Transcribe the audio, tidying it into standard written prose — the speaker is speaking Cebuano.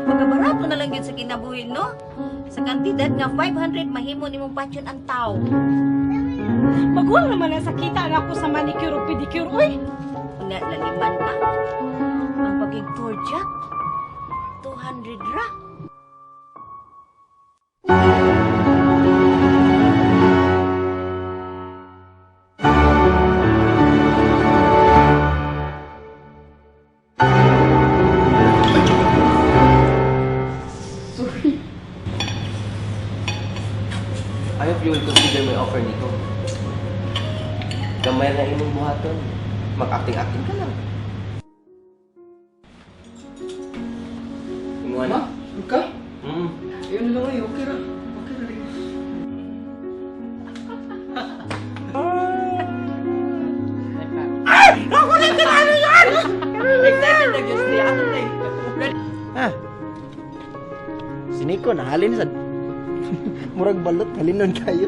Pagkabarato na lang yun sa kinabuhi, no? Sa kantidad nga 500, mahimo nimong patyon ang tao. Magulang naman ang sakita na ako sa manicure o pedicure, uy! Nga, laliman ka. Ang pagig-tour jack, 200 ra. I hope you will consider my offer, Nico. Gamay na imong buhaton. Mag-acting-acting ka lang. Imuha na? Ka? Mm. Ayun na lang ay, okay ra. Okay ra rin. Ha? Si Nico, nahalin sa... Murag balot, halinon kayo.